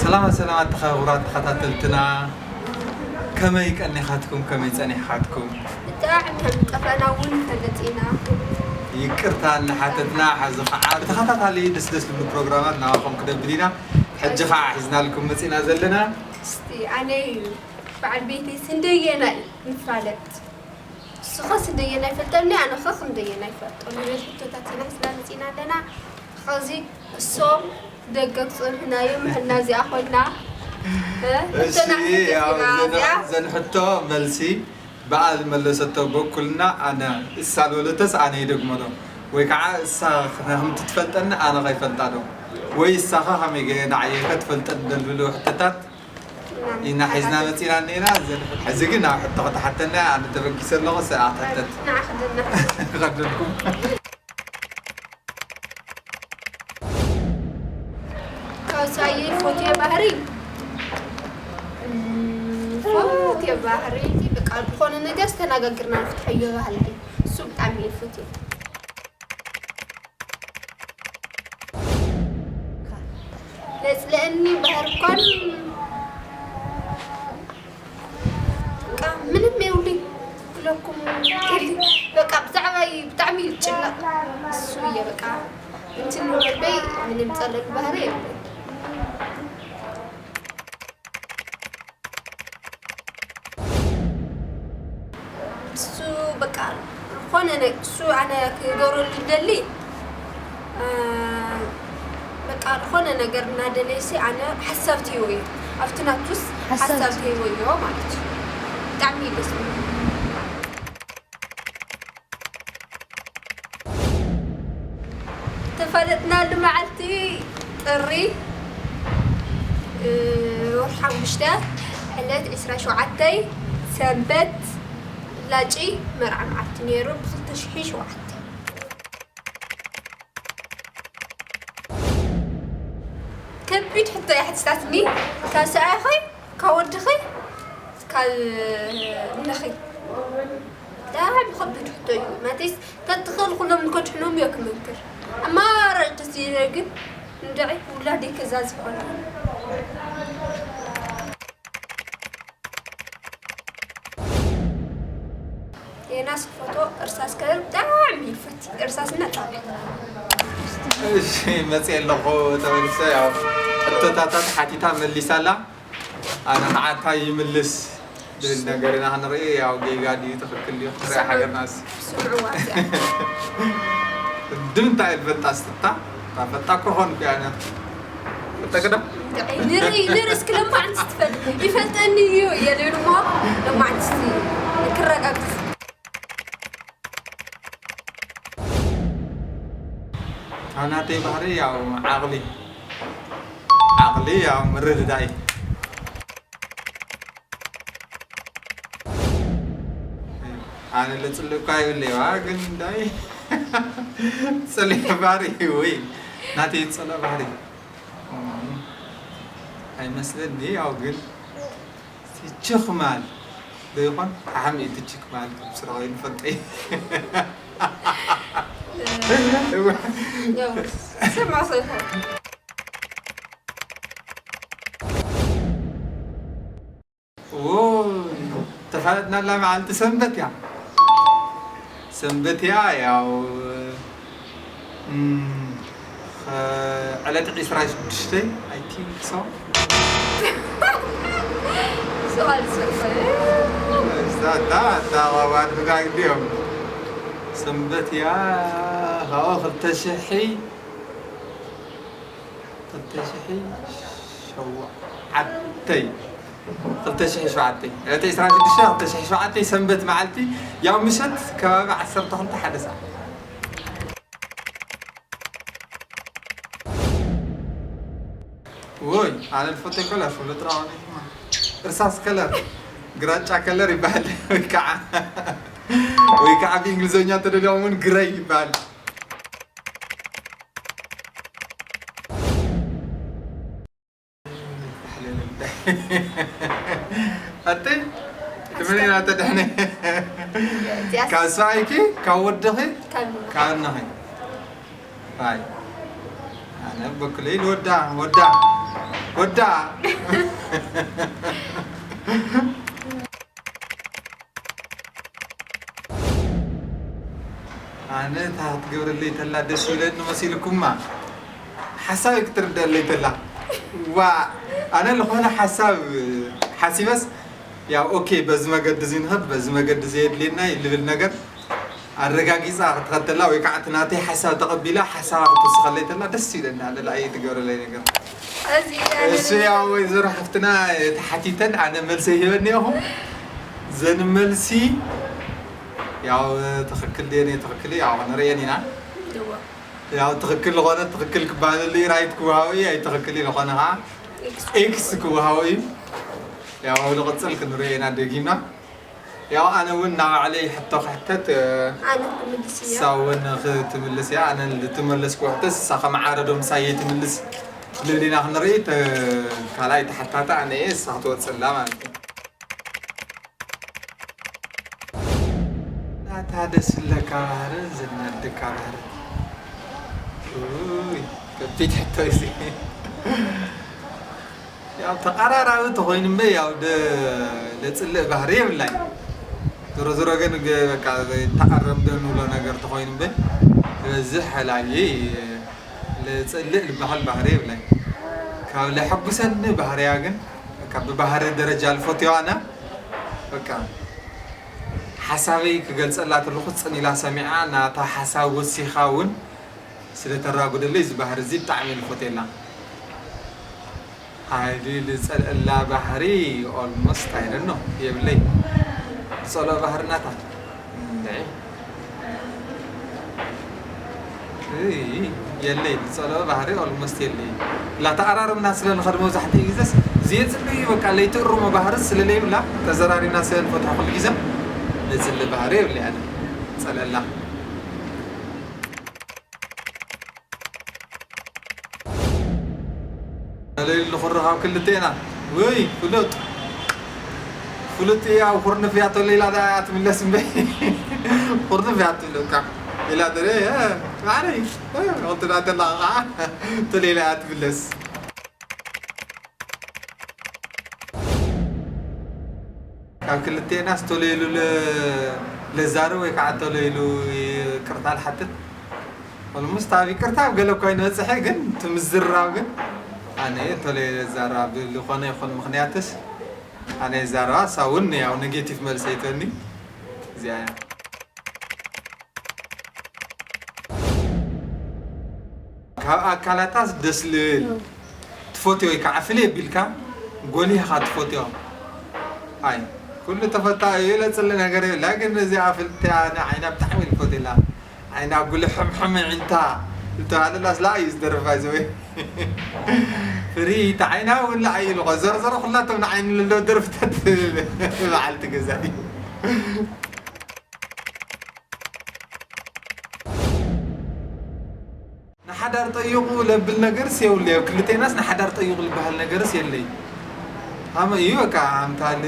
ሰላማት ሰላማት ክቡራት ተኸታተልትና፣ ከመይ ቀኒኻትኩም? ከመይ ጸኒሕኻትኩም? ብጣዕሚ ከም ዝጠፋእና እውን ንፈልጥ ኢና። ይቅርታ እናሓተትና፣ ሓዚ ከዓ ብተኸታታሊ ደስ ደስ ዝብሉ ፕሮግራማት ናባኹም ክደብል ኢና። ሕጂ ከዓ ሒዝናልኩም መፂና ዘለና። እስቲ ኣነ እዩ በዓል ቤተይ ስንደየናይ ንፋለጥ። ንስኸ ስንደየናይ ፈልጠኒ፣ ኣነ ኸ ክንደየናይ ፈልጦ ንብል ሕቶታት ኢና ሒዝና መፂና ኣለና። ኸዚ እሶም ደገ ክፅንሑና እዮም። ሕና እዚኣ ኮይና እሺ፣ ያው ዘን- ዘንሕቶ መልሲ ብኣ ዝመለሰቶ በኩልና ኣነ እሳ ዝበለተስ ኣነ ይደግሞ ዶ ወይ ከዓ እሳ ከምቲ ትፈልጠኒ ኣነ ከይፈልጣ ዶ ወይ እሳኸ ከመይ ገ ንዓየ ከ ትፈልጠኒ ዶ ዝብሉ ሕቶታት ኢና ሒዝና መፂና እኒና። ዘን- ሕዚ ግን ናብ ሕቶ ከተሓተኒ ኣነ ተበጊሰ ኣለኹ። ሰ ኣትሕተት ንዓኽድና ከብደልኩም ካብ ሳየ ፎትዮ ባህሪ እም፣ ፎትዮ ባህሪ በቃ ዝኾነ ነገር ዝተነጋግርና ንፍትሐዮ ባህሊ እዩ። እሱ ብጣዕሚ እየ ፎትዮ። ለፅለአኒ ባህሪ እኳን በቃ ምንም የብሉይ ክለኩም ከሊ በቃ ብዛዕባይ ብጣዕሚ እዩ ዝጭነቕ። እሱ እየ በቃ እንትን ልበይ ምንም ጸለሉ ባህሪ የብሉይ። እሱ በቃ ዝኾነ ነ- እሱ ኣነ ክገብረሉ ዝደሊ እ፣ በቃ ዝኾነ ነገር እናደለየሲ ኣነ ሓሳብ ትህቦ እየ ኣብቲ ናቱስ ሓሳብ ትህቦ እዮ ማለት እዩ። ብጣዕሚ እዩ ደስ ዝብል። ተፋለጥናሉ መዓልቲ ጥሪ እ፣ ወርሒ ሓሙሽተ ዕለት ዕስራ ሸውዓተ ሰንበት ላጪ መርዓ መዓልቲ ነይሩ ብ ክልተ ሽሕን ሸውዓተ። ከቢድ ሕቶ እያ ሕቲታትኒ። ካብ ሰብኣይኺ ካብ ወድኺ ካብ እነኺ ብጣዕሚ ከቢድ ሕቶ እዩ። ማለትስ ተትኽእል ኩሎም ንከድሕኖም እዮ ክምክር። ኣማራጭ ተስኢለ ግን እንድዒ ውላደይ ከዛዝሖ። ዮናስ ክፈቶ እርሳስ ከለር ብጣዕሚ ይፈት እርሳስ እና ጣዕሚ እሺ መፅየ ኣለኹ። ተመልሰ ያው ሕቶታታት ሓቲታ መሊሳላ። ኣነ ከዓ እንታይ ይምልስ ዝብል ነገር ኢና ክንርኢ። ያው ጌጋ ድዩ ትኽክል ድዩ ክትርኢ ሃገርናስ ስምዕዋ እዚኣ ድምንታይ ልፈልጣ ስትታ ታፈጣ ኮኾን ቢያነ ፈጠቅዳ ንርኢ ንርኢ እስኪ ለማዓንቲ ትፈልጥ ይፈልጠኒ እዩ እየለ ድማ ለማዓንቲ ክረጋግፅ ናተይ ባህሪ ያው ዓቕሊ ዓቕሊ ያው ምርድዳይ ኣነ ለፅልእኳ ይብለዋ ግን እንዳይ ፅልእ ባህሪ ወይ ናተይ ዝፀልኦ ባህሪ ኣይመስለኒ ያው ግን ትችኽማል ዶ ይኾን ሓሓም እዩ ትችክማል ከም ስራዊ ንፈልጠይ ስማ ሰይፎ ተፋለጥና ኣላ መዓልቲ ሰንበት እያ ሰንበት እያ ያው ዕለት ዕስራ ሽዱሽተ I think so ሰዋል ሰይፎ እዛ እታ እታ ዋዋድ ብጋግ ድዮም ሰንበት እያ ካብኡ ክልተ ሽሕ ክልተ ሽሕ ሸውዓተይ ክልተ ሽሕ ሸውዓተይ ዕለት ዕስራ ሽዱሽተ ክልተ ሽሕ ሸውዓተይ ሰንበት መዓልቲ ያው ምሸት ከባቢ ዓሰርተ ክልተ ሓደ ሰዓት ወይ ኣነ ልፈቶ ከለር ፍሉጥ ራሆነ እርሳስ ከለር ግራጫ ከለር ይበሃል ወይ ከዓ ወይ ከዓ ብእንግሊዝኛ ተደልዮም እውን ግረይ ይበሃል ኣቲ ትምኒና ተድሕነ ካብ ሰብኣይኪ ካብ ወድኺ ካብ እነኺ ኣይ ኣነ በኩለይ ልወዳ ወዳ ወዳ ኣነ እታ ክትገብረለይ ተላ ደስ ይብለኒ መሲልኩማ። ሓሳብ ክትርደለይ ተላ ዋ ኣነ ዝኾነ ሓሳብ ሓሲበስ ያው ኦኬ በዚ መገዲ እዚ ንኸድ በዚ መገዲ ዘየድልየና እዩ ልብል ነገር ኣረጋጊፃ ክትኸተላ ወይ ከዓ እቲ ናተይ ሓሳብ ተቐቢላ ሓሳባ ክትውስኸለይ ተላ ደስ ይብለኒ ኣለ ኣይትገብረለይ ነገር እሱ ያው ወይዘሮ ሓፍትና ተሓቲተን ኣነ መልሰ ይህበኒ ኢኹም ዘን መልሲ ያው ትኽክል ድየን ትኽክል ያው ክንርእየን ኢና ያው ትኽክል ዝኾነ ትኽክል ክበሃለሉ እዩ ራይት ክወሃቦ እዩ ኣይትኽክል እዩ ዝኾነ ከዓ ኤክስ ክወሃቦ እዩ ያው ንቕፅል ክንርእዮ ኢና ደጊምና ያው ኣነ እውን ናብ ባዕለይ ሕቶ ክሕተት ኣነ ክምልስ እያ እሳ እውን ክትምልስ እያ ኣነ ልትመለስ ክውሕተት እሳ ከመዓረዶ ምሳየ ትምልስ ልብሊና ክንርኢ ካልኣይ ተሓታተ ኣነ እየ እሳ ክትወፅላ ማለት እዩ ናታ ደስ ዝብለካ ባህርን ዘናድካ ባህርን ከቢድ ሕቶ እዚ ያው ተቐራራቢ ተኾይኑ እምበይ ያው ለፅልእ ባህሪ የብላይ ዞሮ ዞሮ ግን ተኣረም ዶ ንብሎ ነገር ተኾይኑ እምበይ ዝበዝሕ ሕላየ ለፅልእ ዝበሃል ባህሪ የብላይ ካብ ለሐጉሰኒ ባህርያ ግን ብባህሪ ደረጃ ልፈትዮ ኣነ በቃ ሓሳበይ ክገልፀላ ተለኹ ፅን ኢላ ሰሚዓ ናታ ሓሳብ ወሲኻ እውን ስለተራጉደለይ እዚ ባህሪ እዚ ብጣዕሚ ልፈትየላ ሓይሊ ልፀልአላ ባህሪ ኦልሞስት ኣይደኖ የብለይ ዝፀልኦ ባህሪ ናታ እንድዒ የለይ ዝፀልኦ ባህሪ ኦልሞስት የለይ ላተኣራርምና ስለ ንኸድ መብዛሕትኡ ግዘስ ዝየፅሉ እዩ በቃ ለይትእርሞ ባህሪ ስለለይብላ ተዘራሪብና ስለ ንፈትሖ ኩሉ ግዘ ለፅሊ ባህሪ የብለይ ኣነ ፀለላ ተለይሉ ንኹርኻብ ክልቴና ውይ ፍሉጥ ፍሉጥ እያ ኩርንፍ እያ ተለይላ ዳ እያ ትምለስ እምበይ ኩርንፍ እያ ትብለካ ኢላ ተለ ማዕረይ ክትብላ ተላ ከዓ ተለይላ እያ ትምለስ ካብ ክልቴና ዝተለይሉ ለዛረብ ወይ ከዓ ተለይሉ ይቅርታ ልሓትት ኦልሞስት ኣብ ይቅርታ ኣብ ገለ እኳ ይንበፅሐ ግን ትምዝራብ ግን ኣነ ተለይ ዛራ ብልኾነ ይኹን ምክንያትስ ኣነ ዛረባ እሳ እውን ያው ኔጌቲቭ መልሲ ይተኒ እዚኣ እያ ካብ ኣካላታስ ደስ ልብል ትፈትዮ ወይ ከዓ ፍልይ ኣቢልካ ጎሊህኻ ትፈትዮ ኣይ ኩሉ ተፈታ እዩ ለፅሊ ነገር የብላ ግን እዚኣ ፍልትያ ንዓይና ብጣዕሚ ልፈትላ ዓይና ጉልሕ ሕምሕም ዕንታ ዝተባህለላስ ለኣ እዩ ዝደርፍ ባይዘወይ ፍርይቲ ዓይና እውን ለኣ እዩ ልኾ ዘርዘሮ ኩላቶም ንዓይኒ ለለዉ ደርፍታት በዓልቲ ገዛ እዩ ንሓዳር ጠይቑ ለብል ነገርስ የብሉ ኣብ ክልቴናስ ንሓዳር ጠይቑ ልበሃል ነገርስ የለይ ሃመ እዩ በቃ ኣምታል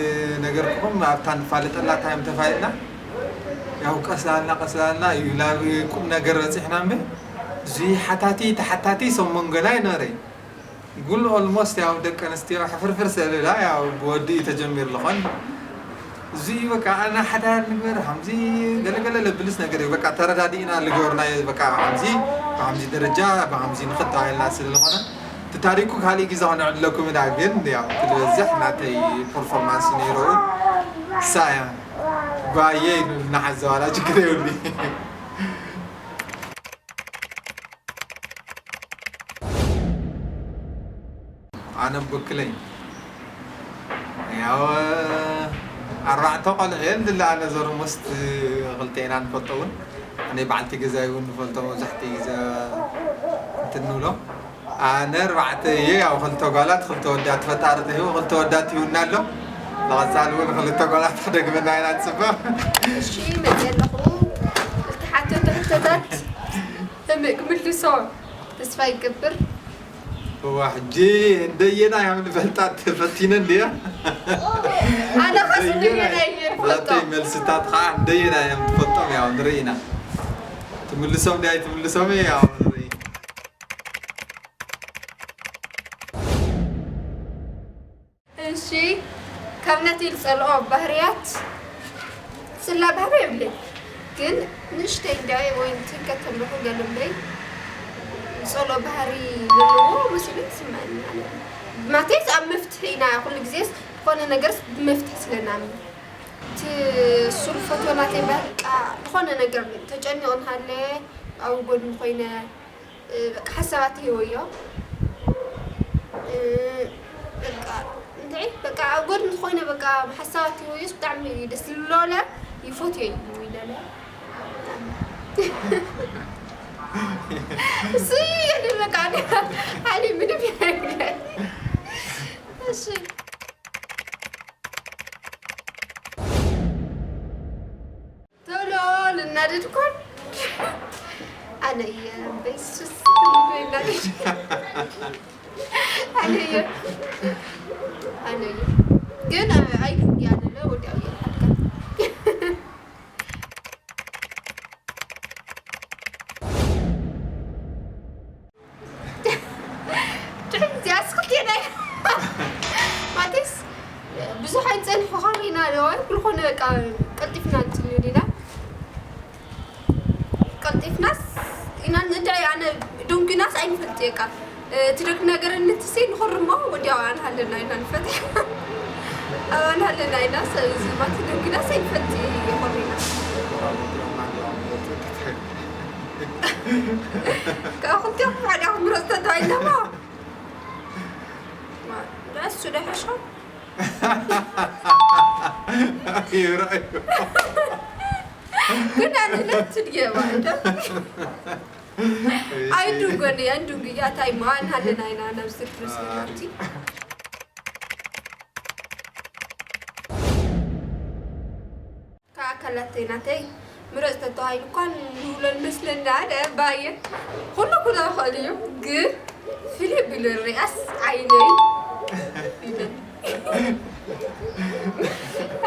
ነገር ክኹም ኣብታ ንፋለጠላ ታይም ተፋልና ያው ቀስላልና ቀስላልና እዩ ናብ ቁም ነገር በፂሕና እምበ እዚ ሓታቲ ተሓታቲ ሰሞን ገና ይነበረ ጉል ኦልሞስት ያው ደቂ ኣንስትዮ ሕፍርፍር ስእልላ ያው ብወዲ እዩ ተጀሚሩ ዝኾን እዚ በቃ ኣና ሓዳር ንግበር ከምዚ ገለገለ ለብልስ ነገር እዩ በቃ ተረዳዲእና ልገበርናዮ በቃ ከምዚ ብከምዚ ደረጃ ብከምዚ ንኽድ ተባሂልና ስለ ዝኾነ እቲ ታሪኩ ካልእ ግዜ ክነዕልለኩም ኢና ግን ያው እቲ ዝበዝሕ ናተይ ፐርፎርማንስ ነይሩ እሳ እያ ጓየ ኢሉ እናሓዘ ዋላ ችግር የብሉ ኣነ ብክለይ ያው ኣርባዕተ ቆልዑ እየን ዝለኣነ ዘሩ most ክልተ ኢና ንፈልጦ እውን ኣነ በዓልቲ ገዛይ እውን ንፈልጦ መብዛሕትኡ ግዜ እንትን ንብሎ ኣነ ኣርባዕተ እየ ያው ክልተ ጓላት ክልተ ወዳት ፈጣሪ ተሂቡ ክልተ ወዳት ይሁና ኣሎ ንቐፃሊ እውን ክልተ ጓላት ክደግመና ኢና ንፅበ እሺ መፅእ ኣለኹ ዝተሓተቱ ሕቶታት ክምልሶ ተስፋ ይገብር እዋ ሕጂ እንደየና ያም ንፈልጣ ተፈቲነ እንድያ ኣነ ኸስ እንደየና እየ ዝፈልጦ ዛተይ መልስታት ከዓ እንደየና እዮም ትፈልጦም ያው ንርኢ ኢና ትምልሶም ድያ ኣይትምልሶም ያው ንርኢ እሺ፣ ካብ ናተይ ዝጸልኦ ባህርያት፣ ጽላ ባህሪ የብለይ፣ ግን ንእሽተይ እንድዒ ወይ ትንከት ተለኹ ገለምበይ ዝጸልኦ ባህሪ ዘለዎ መሲሉ ይስምዐኒ። ኣነ ማለተይስ ኣብ መፍትሒ ኢና፣ ኩሉ ግዜስ ዝኾነ ነገርስ ብመፍትሒ ስለ ንኣምን። እቲ እሱ ዝፈትዎ ናተይ ባህሪ፣ በቃ ዝኾነ ነገር ተጨኒቑ እንሃለ ኣብኡ ጎድኑ ኮይነ፣ እ፣ በቃ ሓሳባት ይህበዮ። እ፣ በቃ እንታይ በቃ ኣብ ጎድኑ ዝኾነ በቃ ሓሳባት ይህበዮስ ብጣዕሚ ደስ ዝብሎ ለ ይፈትዮ እዩ ይለለ። እሱ የለ በቃ ሓሊ ምንም የለ። እሺ። ቶሎ ልናደድ እኮ ኣነ እየ። በሱስ ልናደድ ኣነ እየ። ኣነ እየ። ግን ኣይድንጊ ኣነ ለ ወዲያው እየ ሓልካ። ድሕሪ እዚኣስ ክልቴና ኢና። ማለትስ ብዙሕ ኣይንጸንሕ ኾሪና ዶ፣ ኩሉ ኾነ በቃ ቀልጢፍና ንጽልዮ ዲና። ቀልጢፍናስ ኢና ንድዒ፣ ኣነ ዶንጊናስ ኣይንፈልጥ እየ ቃ። እቲ ደግ ነገር እንትሲ ንኾርሞ ወዲያው ኣንሃለና ኢና ንፈትሕ። ኣንሃለና ኢና፣ ስለዚ ማለቲ ዶንጊናስ ኣይንፈልጥ እየ ኾሪና። ካብ ክልቲኦም ሓደ ምረጽ ተባሂልና እሞ፣ ንሱ ዶ ይሕሾ? ይርኣዩ። ግን ኣነ ለት ድየ ማለት። ኣይዱንጎኒ፣ ኣይዱንጉ፣ ያታይ ማን ሃለና ኢና ናብ ዝርክርስ ናቲ። ካብ ኣካላተይ ናተይ ምረጽ ተተባሂሉ እኳ ንብሎ ንመስለና፣ ኣደ ባየ ኩሉ ኩሉ ይኽእል እዩ፣ ግን ፍልይ ቢሉ ሪኣስ ዓይነይ፣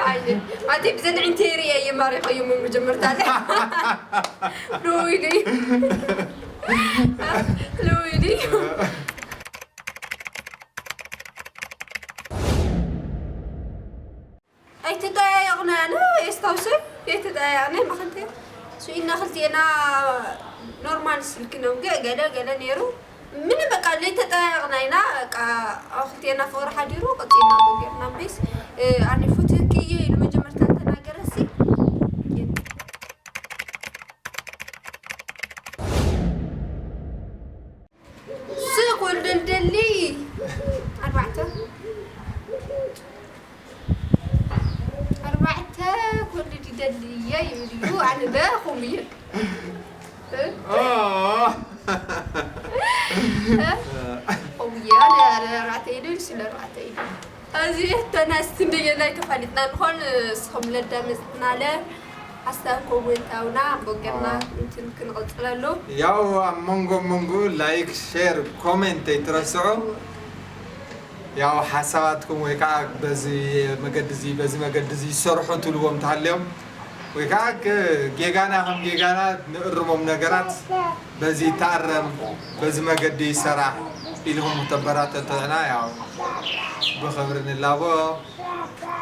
ዓይነይ። ኣቲ ብዘን ዕንተይ ሪኤ እየ ማሪኸዮም መጀመርታ። ሉዊዲ። ሉዊዲ። ኣይተጠያየቕና፣ ኣነ የስታውሰ፣ ኣይተጠያየቕና፣ ማኸንተ ስኢና ክልቲኤና ኖርማል ስልኪ ነውግዕ ገለ ገለ ነይሩ። ምንም በቃ ለይተጠያየቕና ኢና፣ በቃ ኣብ ክልቲኤና ፍቕሪ ሓዲሩ፣ ቀጺልና እኮ ጌርና። እምበይስ፣ እ፣ ኣነ ፎቶኪ እየ ኢሉ መጀመርታ ተናገረሲ። ስቕ ወልዶ ልደሊ ኣርባዕተ። ኣርባዕተ ክወልድ ይደሊ እየ ይብል እዩ። ኣነ በኹም እየ። እ? ኦ። እ? ኹም እየ። ኣነ ኣርባዕተ ይደሊ፣ ስለ ኣርባዕተ ይደሊ። እዚ ሕቶና እስቲ እንደየናይ ተፋሊጥና ንኾን፣ እስኹም ለዳመጽናለ ሓሳብ ኮሜንት ኣውና፣ ቦገርና ኣዎ። እንትን ክንቕጽለሉ። ያው ኣብ መንጎ መንጎ ላይክ፣ ሼር፣ ኮሜንት ኣይትረስዑ። ያው ሓሳባትኩም ወይ ከዓ በዚ መገዲ እዚ፣ በዚ መገዲ እዚ ይሰርሑ ትብልዎም እንተሃልዮም፣ ወይ ከዓ ከ-፣ ጌጋና ከም ጌጋና ንእርሞም ነገራት፣ በዚ ይተኣረም፣ በዚ መገዲ ይሰራሕ ኢልኩም ተበራተትዑና፣ ያው ብኽብሪ ንላቦ።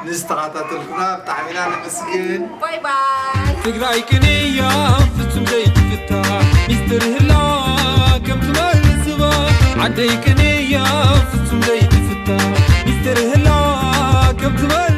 ንዝተኸታተልኩና ብጣዕሚ ኢና ነመስግን። ባይ ባይ። ትግራይ ቅንያ ፍጹም ዘይትፍታ፣ ሚስጥር ህላ ከም ትመልስባ። ዓደይ ቅንያ ፍጹም ዘይትፍታ፣ ሚስጥር ህላ ከም ትመልስ